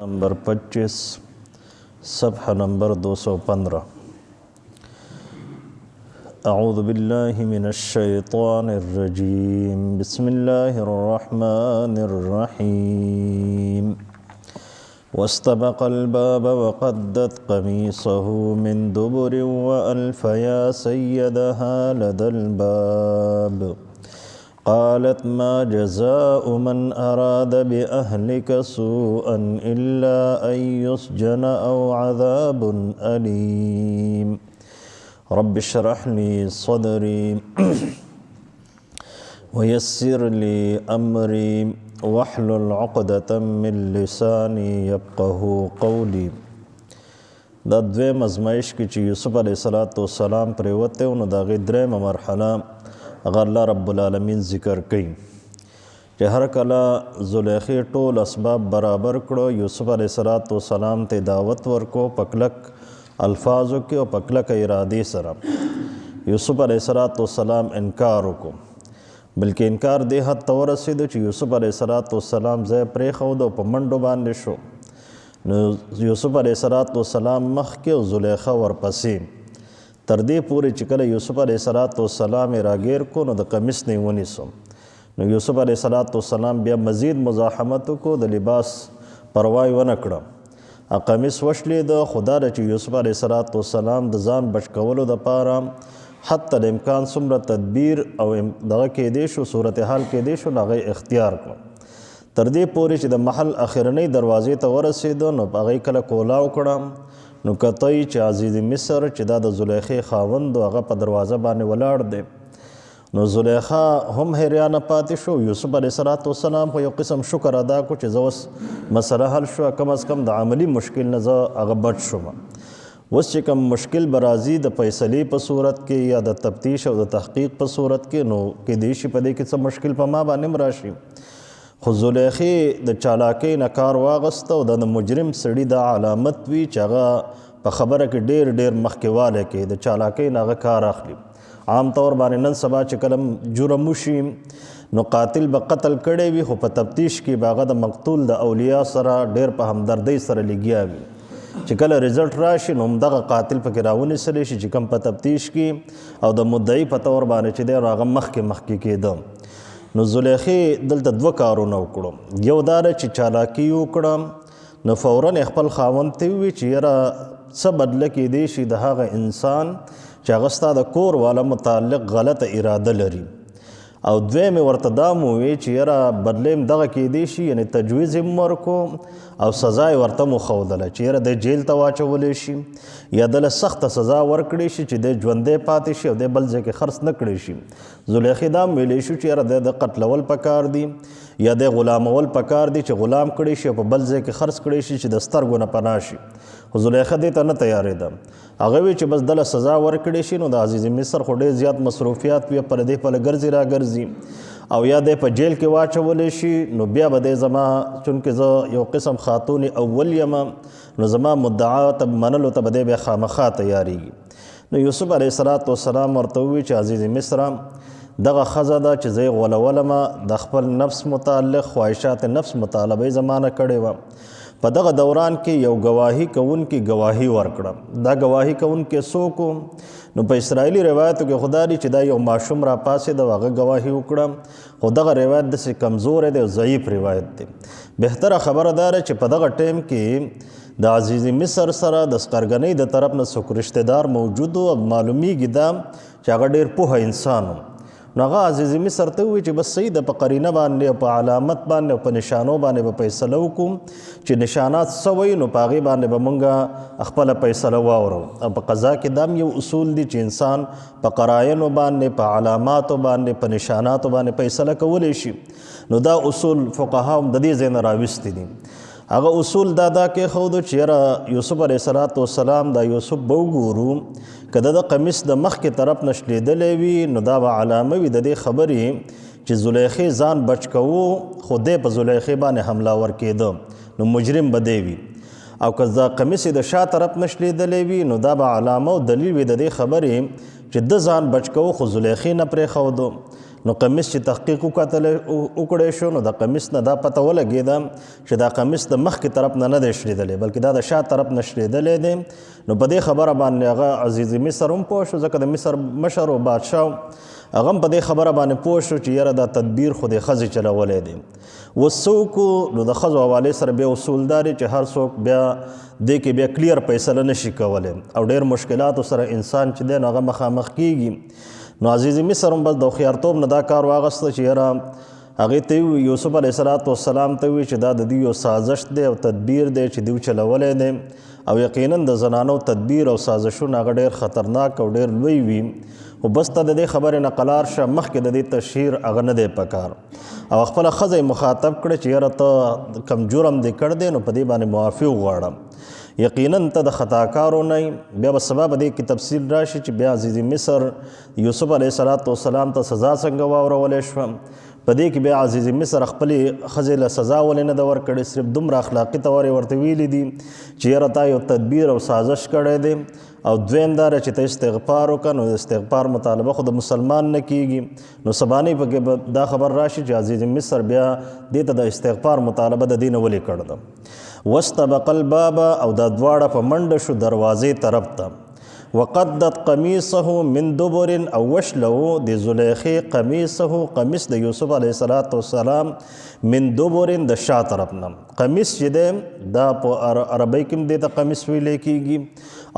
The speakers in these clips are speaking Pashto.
نمبر 25، صفحہ نمبر 215۔ اعوذ باللہ من الشیطان الرجیم، بسم اللہ الرحمن الرحیم۔ واستبق الباب وقدت قميصه من دبر وألف يا سيدها لدى الباب، قالت ما جزاء من أراد بأهلك سوءا إلا أن يسجن أو عذاب أليم۔ رب اشرح لي صدري ويسر لي أمري واحلل عقدة من لساني يفقه قولي۔ دا دویم ازمایش کې چې یوسف علیه السلام پرېوتی و، نو د هغې درېیمه مرحله هغه الله رب العالمین ذکر کوي چې هر کله زلیخې ټول اسباب برابر کړو، یوسف علیه السلام ته دعوت ورکو په کلک الفاظو کې او په کلکه ارادې سره. یوسف علیه السلام انکار وکړو، بلکې انکار دې حد ته ورسېدو چې یوسف علیه السلام ځای پرېښود او په منډو باندې شو. نو یوسف علیه السلام مخکې او زلیخه ورپسې، تر دې پورې چې کله یوسف علیه السلام یې راګیر کړو نو د قمیص نه یې ونیسو. نو یوسف علیه السلام بیا مزید مزاحمت وکړو، د لباس پروا یې ونه کړه، قمیص وشلېده. خو دا ده چې یوسف علیه السلام د ځان بچ کولو دپاره حتی د امکان څومره تدبیر او دغه کېدی شو، صورتحال کېدی شو، نو هغه یې اختیار کړو. تر دې پورې چې د محل اخرنۍ دروازې ته ورسېده، نو په هغې کله کولاو کړه، نو کته یې چې عزیز مصر چې دا د زلیخې خاوند و، هغه په دروازه باندې ولاړ دی. نو زلیخا هم حیرانه پاتې شو. یوسف علیه السلام خو یو قسم شکر ادا کړو چې زه اوس مسله حل شوه، کم از کم د عملي مشکل نه زه هغه بچ شوم. اوس چې کوم مشکل به راځي د فیصلې په صورت کې یا د تفتیش او د تحقیق په صورت کې، نو کېدای شي په دې کې څه مشکل په ما باندې هم راشي. خو زلیخې د چالاکۍ نه کار واغسته او د مجرم سړي دا علامت وي چې هغه په خبره کې ډېر ډېر مخکېوالی کوي، د چالاکۍ نه هغه کار اخلي. عام طور باندې نن سبا چې کله جرم وشي نو قاتل به قتل کړی وي، خو په تفتیش کې به هغه د مقتول د اولیا سره ډېر په همدردۍ سره لګیا وي. چې کله رزلټ راشي نو همدغه قاتل پکې راونیسلی شي چې کوم په تفتیش کې او د مدعي په طور باندې چې دی هغه مخکې مخکې کېده. نو زلیخې دلته دوه کارونه وکړو. یو دا ده چې چالاکي وکړه، نو فوراً یې خپل خاوند ته وویل چې یاره څه بدله کېدی شي د هغه انسان چې هغه ستا د کور والا متعلق غلطه اراده لري. او دویم یې ورته دا هم وویل چې یاره بدله هم دغه کېدی شي، یعنې تجویز یې هم ورکړو او سزا یې ورته هم وښودله چې یاره دی جیل ته واچولی شي یا ده له سخته سزا ورکړی شي چې دی ژوندی پاتې شي او دی بل ځای کې خرڅ نه کړی شي. زلیخې دا هم ویلی شو چې یاره دی د قتلول پکار دي یا دی غلامول پکار دي چې غلام کړی شي او په بل ځای کې خرڅ کړی شي چې د سترګو نه پناه شي. خو زلیخه دې ته نه تیارېده، هغه وی چې بس دله سزا ورکړی شي. نو د عزیز مصر خو ډېر زیات مصروفیات وي، پر دې پله ګرځي راګرځي او یا دی په جیل کې واچولی شي، نو بیا به دی زما چونکې زه یو قسم خاتون اول یم، نو زما مدعا ته منلو ته به دی بیا خامخا تیارېږي. نو یوسف علیه السلام ورته وویل چې عزیز مصر دغه ښځه ده چې زه یې غولولم، د خپل نفس متعلق خواهشات نفس مطالبه یې زما نه کړې وه. په دغه دوران کې یو ګواهي کوونکي ګواهي ورکړه. دا ګواهي کوونکی څوک و؟ نو په اسرائیلي روایتو کې خو دا دي چې دا یو ماشوم راپاڅېده او هغه ګواهي وکړه، خو دغه روایت داسې کمزوری دی او ضعیف روایت دی. بهتره خبره دا ده چې په دغه ټایم کې د عزیز مصر سره د سقرګنۍ د طرف نه څوک رشته دار موجود و او معلومیږي دا چې هغه ډېر پوهه انسان و. نو هغه عزیز مصر ته وویل چې بس صحیح ده، په قرینه باندې او په علامت باندې او په نشانو باندې به فیصله وکړو چې نشانات څه وایي، نو په هغې باندې به مونږ خپله فیصله واورو. او په قضا کې دا هم یو اصول دی چې انسان په قراینو باندې، په علاماتو باندې، په نشاناتو باندې فیصله کولی شي. نو دا اصول فقها هم د دې ځای نه راویستي دي. هغه اصول دا دا کېښودو چې یاره یوسف علیه السلام دا یوسف به وګورو که د ده قمیص د مخکې طرف نه شلېدلی وي نو دا به علامه وي د دې خبرې چې زلیخې ځان بچ کوو، خو دی په زلیخې باندې حمله ورکېده، نو مجرم به دی وي. او که دا قمیص یې د شا طرف نه شلېدلی وي نو دا به علامه او دلیل وي د دې خبرې چې ده ځان بچ کوو خو زلیخې نه پرېښودو. نو قمیص چې تحقیق وکتل وکړی شو، نو د قمیص نه دا پته ولګېده چې دا قمیص د مخکې طرف نه نه دی شلېدلی، بلکې دا د شا طرف نه شلېدلی دی. نو په دې خبره باندې هغه عزیز مصر هم پوه شو، ځکه د مصر مشر او بادشاه هغه هم په دې خبره باندې پوه شو چې یاره دا تدبیر خو د ښځې چلولی دی. اوس څه وکړو؟ نو د ښځو حوالې سره بیا اصول دا دی چې هر څوک بیا دې کې بیا کلیر فیصله نه شي کولی، او ډېر مشکلاتو سره انسان چې دی نو هغه مخامخ کېږي. نو عزیز مصر هم بس د هوښیارتوب نه دا کار واغسته چې یاره هغې ته یې یوسف علیه الصلاة والسلام ته وویل چې دا د دوی یو سازش دی او تدبیر دی چې دوی چلولی دی، او یقینا د زنانو تدبیر او سازشونه هغه ډېر خطرناک او ډېر لوی وي. خو بس ته د دې خبرې نه قلار شه، مخکې د دې تشهیر هغه نه دی پکار. او خپله ښځه یې مخاطب کړه چې یاره ته کم جرم دې کړ دی، نو په دې باندې معافي وغواړم، یقینا ته د خطاکارو نه یې. بیا به سبا به دې کې تفصیل راشي چې بیا عزیز مصر یوسف علیه الصلاة والسلام ته سزا څنګه واورولی شوه. په دې کې بیا عزیز مصر خپلې ښځې له سزا ولې نه ده ورکړې، صرف دومره اخلاقي طور یې ورته ویلي دي چې یاره تا یو تدبیر او سازش کړی دی، او دویم دا چې ته استغفار وکړه، نو استغفار مطالبه خو د مسلمان نه کیږي. نو سبانۍ پکې به دا خبر راشي چې عزیز مصر بیا دې ته د استغفار مطالبه د دې نه ولې کړې ده. واستبق الباب، او دا دواړه په منډه شو دروازې طرف ته. وقدت قمیصه من دبر، او وشلو د زلیخې قمیصه، قمیص د یوسف علیه الصلاة والسلام من دبر د شا طرف نه. قمیص چې دی دا په عربۍ کې هم دې ته قمیص ویلی کېږي،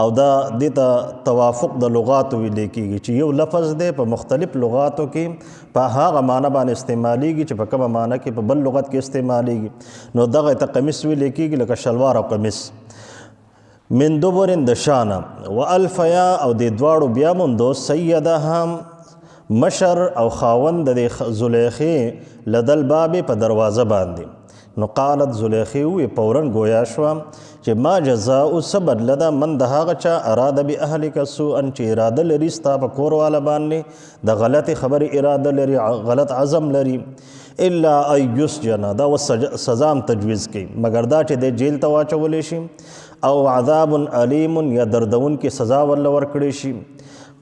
او دا دې ته توافق د لغاتو ویلی کېږي چې یو لفظ دی په مختلف لغاتو کې په هغه معنی باندې استعمالیږي چې په کومه معنی کې په بل لغت کې استعمالیږي، نو دغه ته قمیص ویلی کېږي، لکه شلوار او قمیص. من دبر د شانه والفیا، او دې دواړو بیا موندو سیدها مشر او خاوند د دې زلیخې لدل باب په دروازه باندې. نو قالت زلیخې ووی فوراً ګویا شوه چې ما جزاء څه بدله ده من د هغه چا اراده باهلک سوءا، چې اراده لري ستا په کور واله باندې د غلطې خبرې اراده لري، غلط عزم لري، الا ان یسجن، دا اوس سزا هم تجویز کوي، مګر دا چې دی جیل ته واچولی شي، او عذاب الیم یا دردونکې سزا ورله ورکړی شي.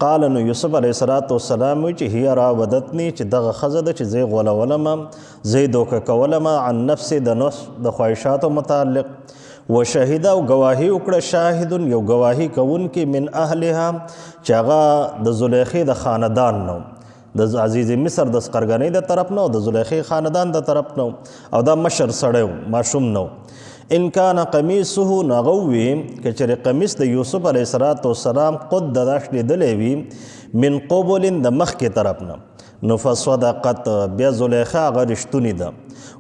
قال نو یوسف علیه الصلاة والسلام وی چې هي راودتني، چې دغه ښځه ده چې زه یې غولولم، زه یې دوکه کولم، عن نفسې د نفس د خواهشاتو متعلق، وشهد او ګواهي وکړه شاهد یو ګواهي کوونکی من اهلها، چې هغه د زلیخې د خاندان نه، د عزیز مصر د سقرګنۍ د طرف نه، او د زلیخې خاندان د طرف نه، او دا مشر سړی و، ماشوم نه. ان کان قمیصه، نو هغه ووی که چېرې قمیص د یوسف علیه الصلاة والسلام قد دا شلېدلی وي من قبل د مخکې طرف نه، نو فصدقت، بیا زلیخا هغه رښتونې ده،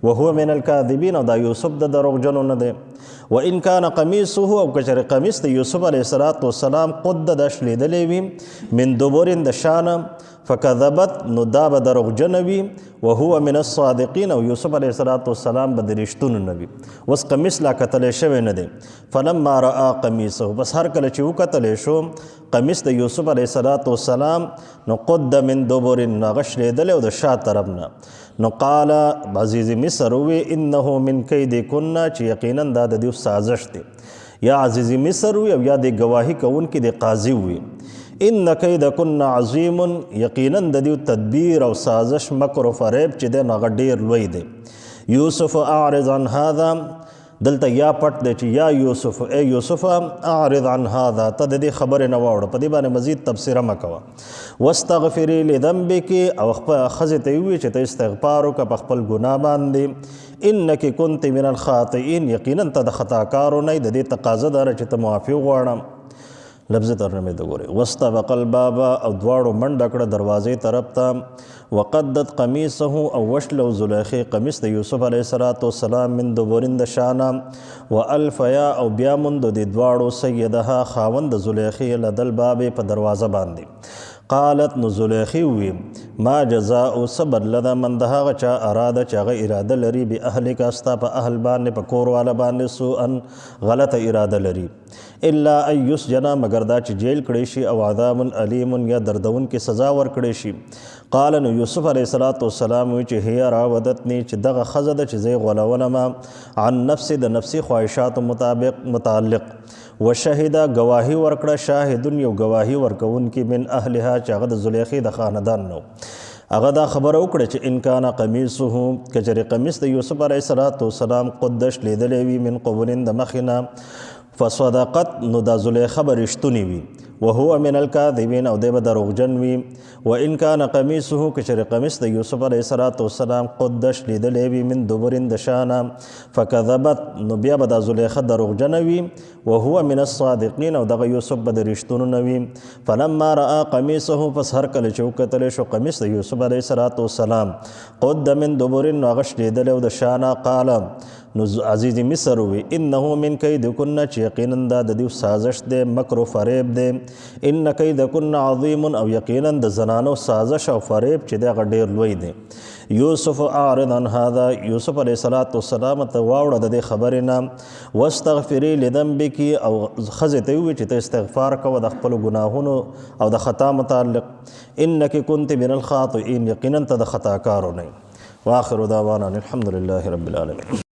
وهو من الکاذبین، او دا یوسف د دروغجنو نه دی. وان کان قمیصه، او که چېرې قمیص د یوسف علیه الصلاة والسلام قد دا شلېدلی وي من دبر د شانه، فکذبت، نو دا به دروغجن وي، وهو من الصادقین، او یوسف علیه الصلاة والسلام به د رښتونو نه وي. اوس قمیص لا کتلی شوی نه دی. فلما رآ قمیصه، بس هر کله چې وکتلی شو قمیص د یوسف علیه الصلاة والسلام، نو قد من دبر، نو هغه شلېدلی او د شا طرف نه، نو قال عزیز مصر ووی انه من کیدکن، چې یقینا دا د دیو سازش دی، یا عزیز مصر وي او یا د ګواهي کوونکي د قاضي وي. ان کیدکن عظیم، یقینا د دیو تدبیر او سازش مکر او فریب چې دی نو هغه ډېر لوی دی. یوسف اعرض عن هذا، دلته یا پټ دی چې یا یوسف، ای یوسف اعرض عن هذا، ته د دې خبرې نه واوړه، په دې باندې مزید تبصره مه کوه. واستغفري لذنبک، او خپل ښځې ته یې وویل چې ته استغفار وکړه په خپل ګناه باندې، انک کنت من الخاطئین، یقینا ته د خطاکارو نه یې، د دې تقاضا داره چې ته معافي وغواړم. لفظ ترجمې ته ګورئ. واستبق الباب، او دواړو منډه کړه دروازې طرف ته. وقدت قمیصه، او وشلو زلیخې قمیص د یوسف علیه الصلاة والسلام من دبر د شانه، والفیا، او بیا موندو د دواړو سیدها خاوند د زلیخې لدل باب په دروازه باندې. قالت، نو زلیخې ووی ما جزاء، څه بدله ده من د هغه چا اراده چې هغه اراده لري باهلک، ستا په اهل باندې، په کور واله باندې، سوءا غلطه اراده لري، الا ان یسجن، مګر دا چې جیل کړی شي، او عذاب الیم، یا دردونکې سزا ورکړی شي. قال، نو یوسف علیه الصلاة والسلام وی چې هي راودتني، چې دغه ښځه ده چې زه یې غولولم، عن نفسي، د نفسي خواهشاتو مطابق متعلق، وشهد، ګواهي ورکړه شاهد یو ګواهي ورکوونکي من اهلها، چې هغه د زلیخې د خاندان نه و. هغه دا خبره وکړه چې ان کان قمیصه، که چېرې قمیص د یوسف علیه الصلاة والسلام قد شلېدلی وي من قبل د مخې نه، فصدقت، نو دا زلیخه به رښتونې وي، وهو من الکاذبین، او دی به دروغجن وي. وان کان قمیصه، که چېرې قمیص د یوسف علیه الصلاة والسلام قد شلېدلی وي من دبر د شانه، فکذبت، نو بیا به دا زلیخه دروغجنه وي، وهو من الصادقین، او دغه یوسف به د رښتونو نه وي. فلما رأى قمیصه، پس هر کله چې وکتلی شو قمیص د یوسف علیه الصلاة والسلام قد من دبر، نو هغه شلېدلی و د شانه، قال، نو عزیز مصر وی انه من کیدکن، چې یقینا دا د دیو سازش دی، مکر و فریب دی، ان کیدکن عظیم، او یقینا د زنانو سازش او فریب چې دی هغه ډېر لوی دی. یوسف اعرض عن هذا، یوسف علیه الصلاة والسلام ته واوړه د دې خبرې نه، واستغفري لذنبک، او ښځې ته ووایي چې ته استغفار کوه د خپلو ګناهونو او د خطا متعلق، انک کنت من الخاطئین، یقینا ته د خطاکارو نه. واخر دعوانا الحمد لله رب العالمین.